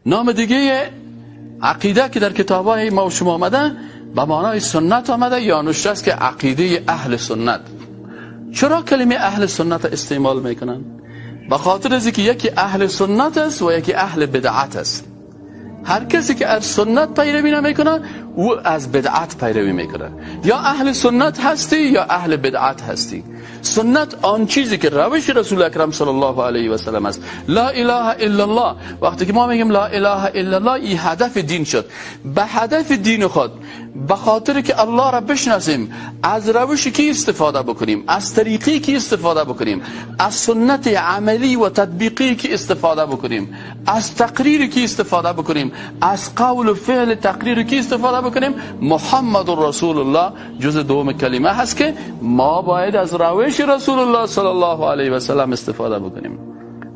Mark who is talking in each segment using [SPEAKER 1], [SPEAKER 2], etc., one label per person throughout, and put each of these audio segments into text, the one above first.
[SPEAKER 1] نام دیگه عقیده که در کتاب‌های ما و شما آمده به معنای سنت آمده یا نوشته است که عقیده اهل سنت. چرا کلمه اهل سنت استعمال میکنن؟ به خاطر از اینکه یکی اهل سنت است و یکی اهل بدعت است. هر کسی که از سنت پیروی نمیکنه او از بدعت پیروی میکنه. یا اهل سنت هستی یا اهل بدعت هستی. سنت آن چیزی که روش رسول اکرم صلی الله علیه و سلم است. لا اله الا الله. وقتی که ما میگیم لا اله الا الله، این هدف دین شد. به هدف دین خود، به خاطر که الله را بشناسیم، از روش کی استفاده بکنیم، از طریقی کی استفاده بکنیم، از سنت عملی و تطبیقی کی استفاده بکنیم، از تقریر کی استفاده بکنیم، از قول و فعل تقریر کی استفاده بکنیم، محمد رسول الله جز دوم کلمه هست که ما باید از روش رسول الله صلی الله علیه و سلم استفاده بکنیم.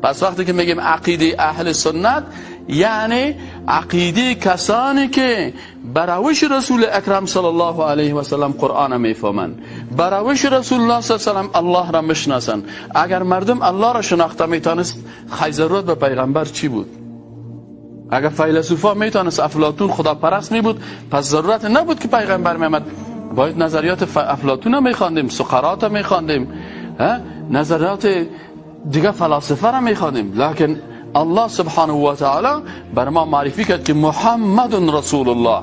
[SPEAKER 1] پس وقتی که میگیم عقیده اهل سنت، یعنی عقیده کسانی که بر روش رسول اکرم صلی الله علیه و سلم قرآن میفهمند، بر روش رسول الله صلی الله علیه و سلم الله را میشناسند. اگر مردم الله را شناخته میتونست، خی ضرورت به پیغمبر چی بود؟ اگر فیلسوفا میتونست، افلاطون خدا پرست می بود، پس ضرورت نبود که پیغمبر میامد. باید نظریات افلاطون میخواندیم، سقراط میخواندیم، نظریات دیگه فلاسفه را میخواندیم. لکن الله سبحانه و تعالی بر ما معرفی کرد که محمد رسول الله،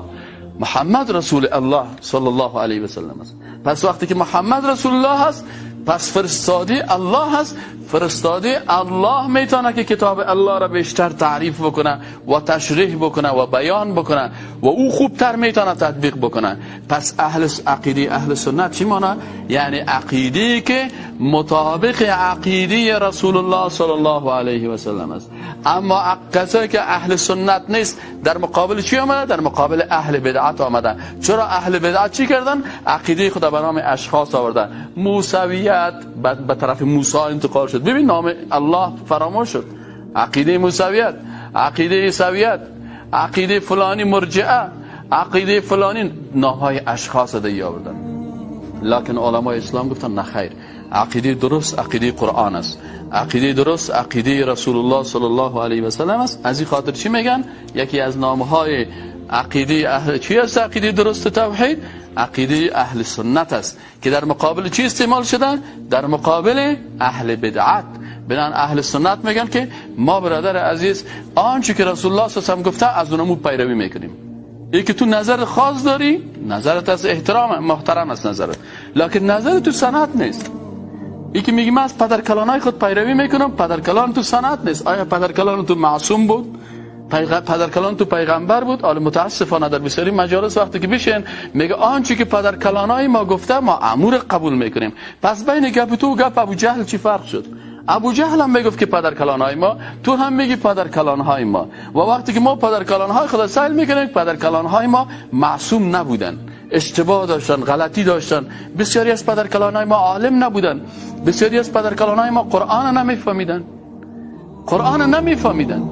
[SPEAKER 1] محمد رسول الله صلی الله علیه و سلم است. پس وقتی که محمد رسول الله است، پس فرستاده الله است. فرستاده الله میتونه که کتاب الله را بیشتر تعریف بکنه و تشریح بکنه و بیان بکنه و او خوبتر میتونه تطبیق بکنه. پس اهل عقیده اهل سنت چی معنی؟ یعنی عقیده که مطابق عقیده رسول الله صلی الله علیه و سلم است. اما کسایی که اهل سنت نیست، در مقابل چی آمده؟ در مقابل اهل بدعت آمده. چرا اهل بدعت چی کردن؟ عقیده خود به نام اشخاص آوردن. موسویت به طرف موسی انتقال شد. ببین نام الله فراموش شد. عقیده موسویت، عقیده عیسویت، عقیده فلانی مرجئه، عقیده فلانی، نامهای اشخاص دیگه آوردن. لکن علمای اسلام گفتن نه خیر، عقیده درست عقیده قرآن است، عقیده درست عقیده رسول الله صلی الله علیه و سلم است. از این خاطر چی میگن؟ یکی از نامهای عقیده اهل چی است؟ عقیده درست توحید، عقیده اهل سنت است که در مقابل چی استعمال شدن؟ در مقابل اهل بدعت. بنان اهل سنت میگن که ما برادر عزیز آنچه که رسول الله صلی الله علیه و سلم گفته از اونمو پیروی میکنیم. ای که تو نظر خاص داری، نظرت از احترام محترم است نظرت، لکن نظر تو سند نیست. ای که میگی من از پدرکلانای خود پیروی میکنم، پدرکلان تو سند نیست. آیا پدرکلان تو معصوم بود؟ پدرکلان تو پیغمبر بود؟ حالا متاسفانه در بسیاری مجالس وقتی که بشین میگه آنچه که پدرکلانای ما گفته ما امور قبول میکنیم. پس بین گپ تو و گپ ابو جهل چی فرق شد؟ ابو جهل هم میگفت که پدرکلانهای ما، تو هم میگی پدرکلانهای ما. و وقتی که ما پدرکلانهای خدا سیل میکنیم، پدرکلانهای ما معصوم نبودن، اشتباه داشتن، غلطی داشتن. بسیاری از پدرکلانهای ما عالم نبودن، بسیاری از پدرکلانهای ما قرآن نمیفهمیدن، قرآن نمیفهمیدن.